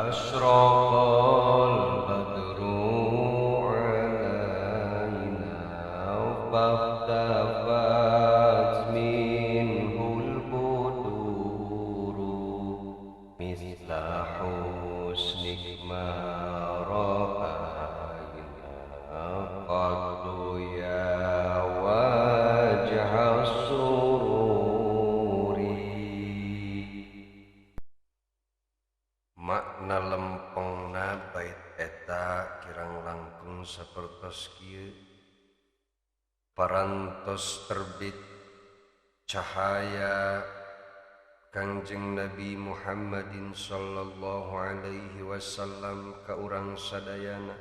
Asyraqal badru alaina fahtafat minhul buduru mithla husnik ma ra'ayna qaddu ya wajha sururi. Makna lempengna bait eta kirang langkung sapertos kieu. Parantos terbit cahaya Kangjeng Nabi Muhammadin sallallahu alaihi wasallam ka urang sadayana.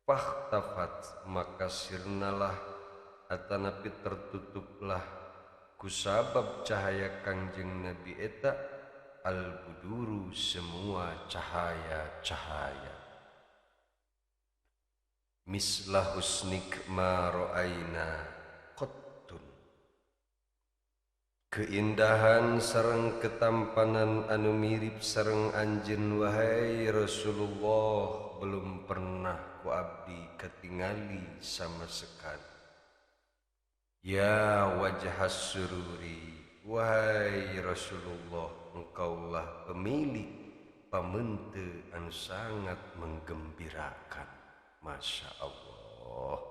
Fahtafat maka sirnalah atanapi tertutuplah kusabab cahaya Kangjeng Nabi eta al-buduru semua cahaya-cahaya. Misla husnik ma ra'aina qattun. Keindahan sareng ketampanan anu mirip sareng anjeun wahai Rasulullah belum pernah ku abdi ketingali sama sekali. Ya wajhas sururi, wahai Rasulullah, engkaulah pemilik pamente anu sangat menggembirakan. Masya Allah.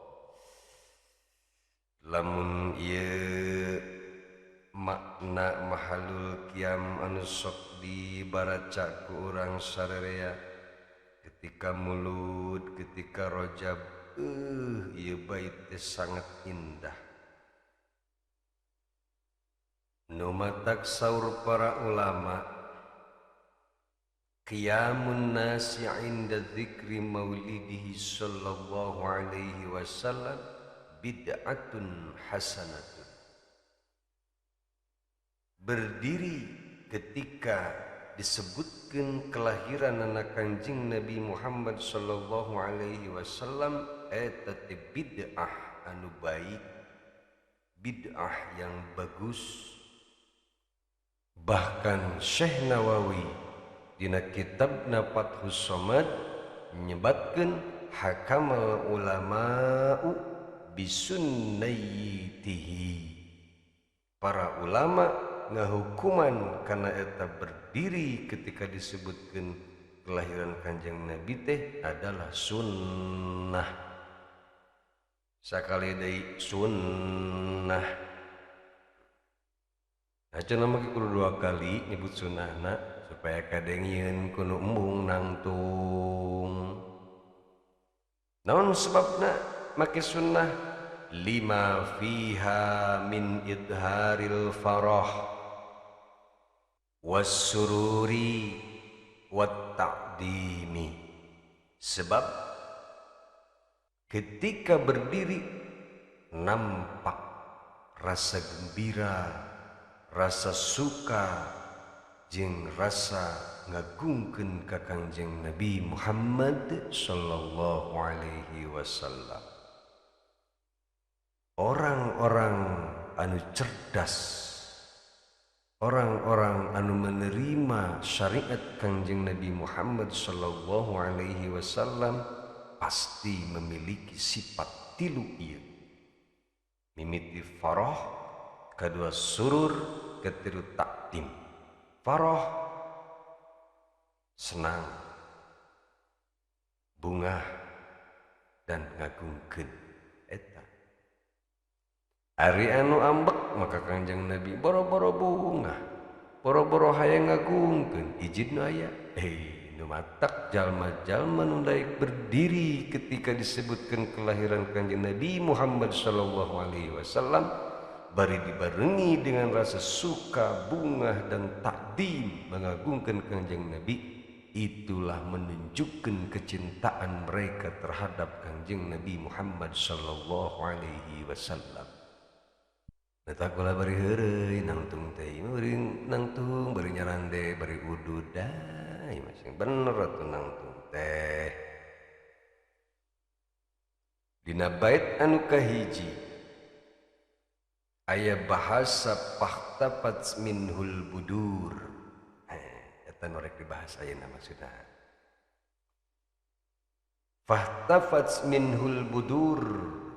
Lamun ieu makna mahalul qiyam anu sok dibaraca ku urang sararea ketika mulud, ketika rojab, ieu bait teh sangat indah. Nu matak saur para ulama, qiyamun nasi 'inda dzikri maulidihi sallallahu alaihi wasallam bid'atun hasanatun. Berdiri ketika disebutkan kelahiran anak Kanjeng Nabi Muhammad sallallahu alaihi wasallam eta teh bid'ah anu baik, bid'ah yang bagus. Bahkan Syekh Nawawi dina kitabna Fathus Somad nyebatkeun hakamal ulama'u bisunnaytihi. Para ulama ngahukuman karena eta berdiri ketika disebutkan kelahiran Kanjeng Nabi teh adalah sunnah. Sakali deui sunnah. Nah, cenah mah kudu dua kali nyebut sunnahna supaya kadengieun kudu embung nangtung. Naon sebabna make sunnah? Lima fiha min idharil farah wassururi wat ta'dimi. Sebab ketika berdiri nampak rasa gembira, rasa suka, jeung rasa ngagungkeun ka Kangjeng Nabi Muhammad sallallahu alaihi wasallam. Orang-orang anu cerdas, orang-orang anu menerima syariat Kangjeng Nabi Muhammad sallallahu alaihi wasallam pasti memiliki sifat tilu ieu. Mimiti farah, kedua surur, ketilu takdim. Farah senang, bungah, dan ngagungkeun eta. Ari anu ambek maka Kangjeng Nabi boro-boro bungah, boro-boro hayang ngagungkeun, izin nu aya. Nu matak jalma-jalma nu daek berdiri ketika disebutkan kelahiran Kangjeng Nabi Muhammad sallallahu alaihi wasallam bari dibarengi dengan rasa suka, bungah, dan takdim mengagungkan Kangjeng Nabi, itulah menunjukkan kecintaan mereka terhadap Kangjeng Nabi Muhammad sallallahu alaihi wasallam. Eta kula bari heureuy nangtung teh, bari nangtung, bari nyarande, bari udud, dah masing bener atuh nangtung teh. Dina bait anu kahiji aya bahasa fahtafat minhul budur. Eta nu rek dibahas ayeuna maksudna. Fahtafat minhul budur,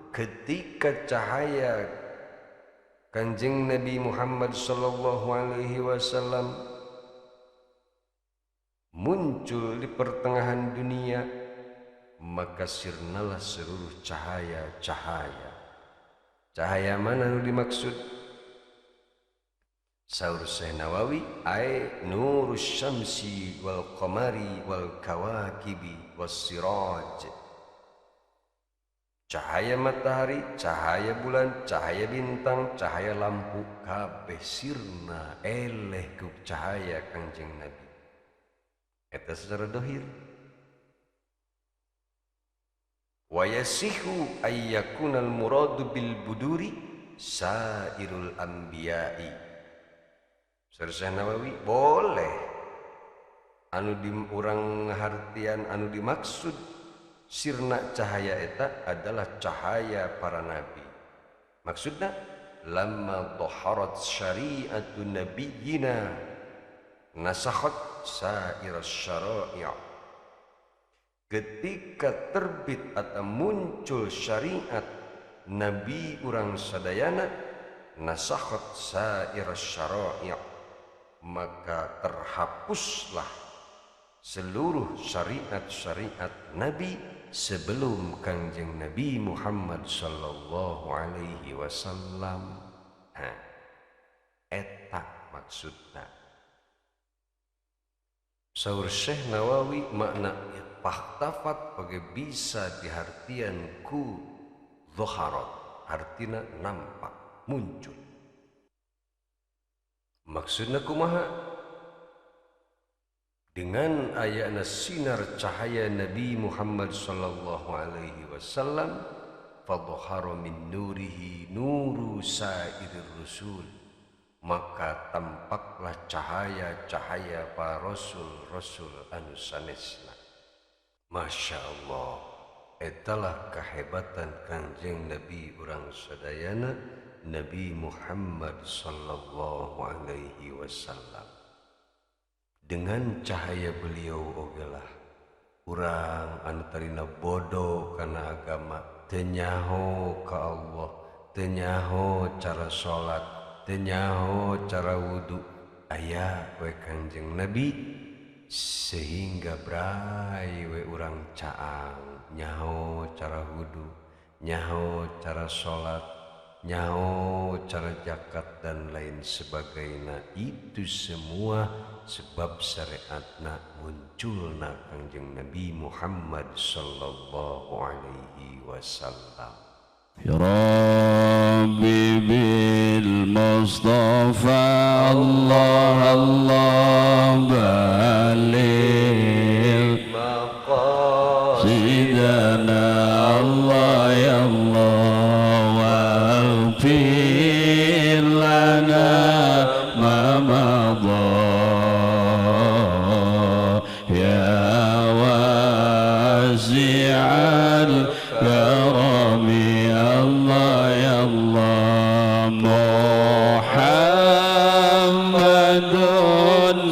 ketika cahaya Kanjeng Nabi Muhammad sallallahu alaihi wasallam muncul di pertengahan dunia, maka sirnalah seluruh cahaya-cahaya. Cahaya mana nu dimaksud? Saur Syekh Nawawi, ay nurus syamsi wal qamari wal kawakibi was siraj. Cahaya matahari, cahaya bulan, cahaya bintang, cahaya lampu, kabeh sirna eleh ku cahaya Kangjeng Nabi. Eta secara dohir. Wa yasihu ayyakunal muradu bil buduri sairul anbiya'i. Syekh Nawawi boleh anu di urang hartian anu dimaksud sirna cahaya eta adalah cahaya para nabi. Maksudna lamma dhaharat syari'atu nabiyyina nasakhat sair syara'i'. Ketika terbit atau muncul syariat nabi urang sadayana, nasakhat sair syara'i', maka terhapuslah seluruh syariat-syariat nabi sebelum Kangjeng Nabi Muhammad sallallahu alaihi wasallam. Eta maksudna. Saur Syekh Nawawi makna fahtafat oge bisa dihartian ku dhaharat, artina nampak, muncul. Maksudna kumaha? Dengan ayatna sinar cahaya Nabi Muhammad sallallahu alaihi wasallam, fadhahara min nurihi nuru sairir rusul, maka tampaklah cahaya-cahaya para rasul-rasul anu sanesna. Masya Allah, etalah kehebatan Kangjeng Nabi urang sadayana, Nabi Muhammad sallallahu alaihi wasallam. Dengan cahaya beliau ogelah urang anu tarina bodoh kana agama, teu nyaho ka Allah, teu nyaho cara salat, teu nyaho cara wudu, aya we Kangjeng Nabi sehingga brai we urang caang nyaho cara wudu, nyaho cara salat, nyaho cara zakat dan lain sebagainya. Itu semua sebab syariatna munculna Kangjeng Nabi Muhammad sallallahu alaihi wasallam. Ya Rabbi bil Mustafa, Allah Allah baligh maqasidana, Allah ya Allah waghfir lana ma madha ya wasi'al karami, Allah ya Allah Muhammadun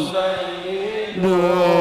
sayyidul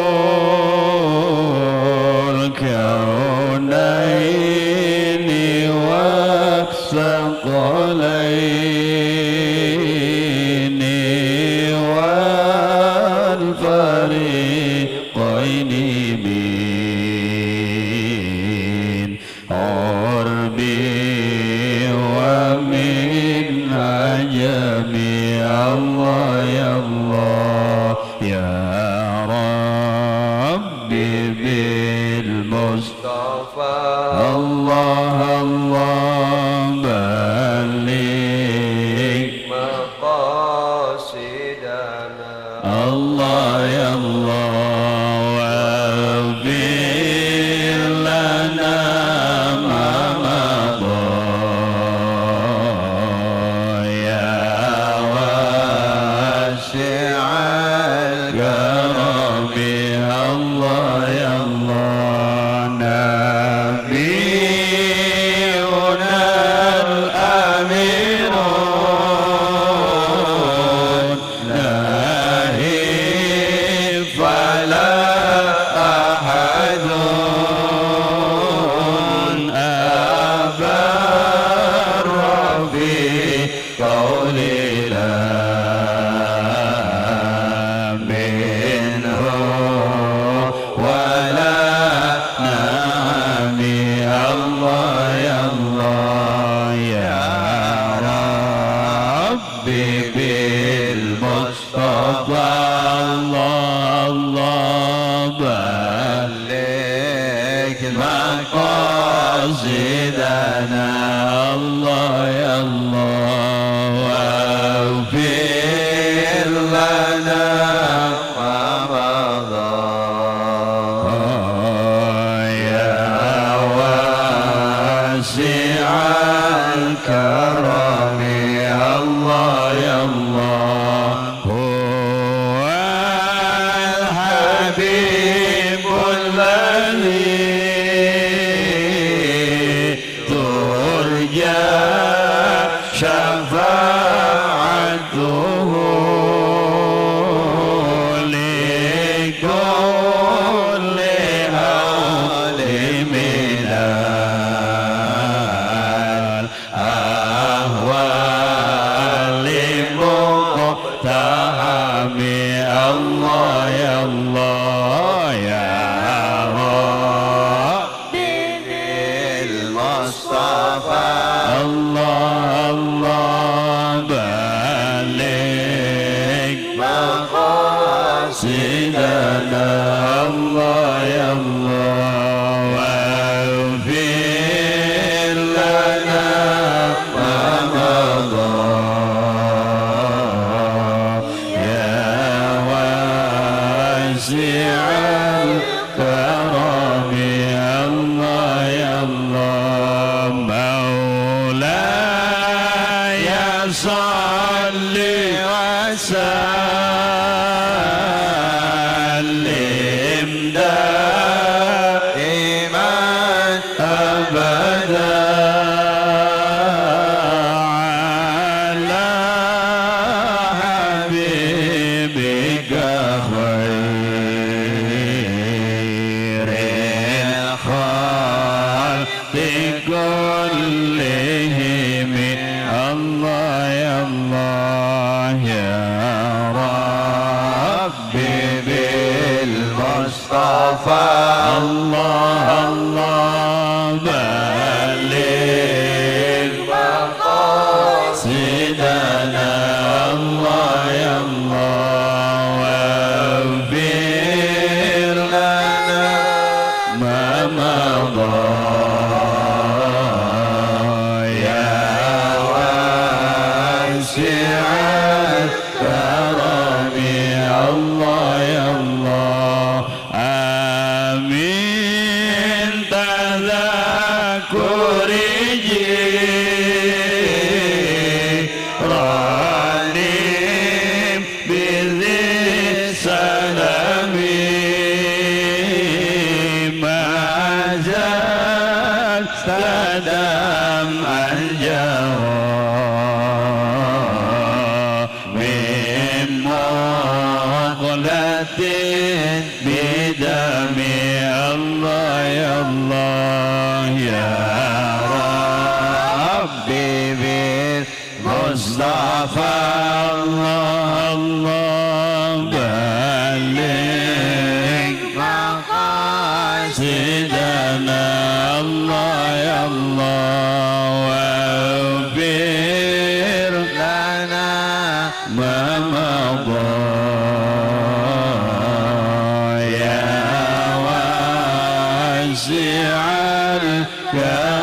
يا الله يا ربي بالمصطفى الله الله بلغ مقاصدنا الله يا الله واغفر لنا ما مضى يا واسع الكرم الله يا الله هو الحبيب الذي ترجى شفاعته لكل هول من الأهوال مقتحم الله يا الله يا ربي بالمصطفى الله الله بلغ مقاصدنا الله يا الله واغفر لنا ما مضى يا واسع الكرم الله يا الله مولاي صل وسلم دائما أبدا على حبيبك خير الخلق كلهم الله يا الله يا ربي بالمصطفى الله الله بلغ مقاصدنا الله يا الله واغفر لنا ما مضى يا واسع الكرم الله يا الله آمين تذكر جيراني بذي السلام ما زال دمعا جرى من مقلة بدم الله يا الله يا ربي بالمصطفى الله الله بلغ مقاصدنا الله يا الله واغفر لنا ما مضى يا واسع الكرم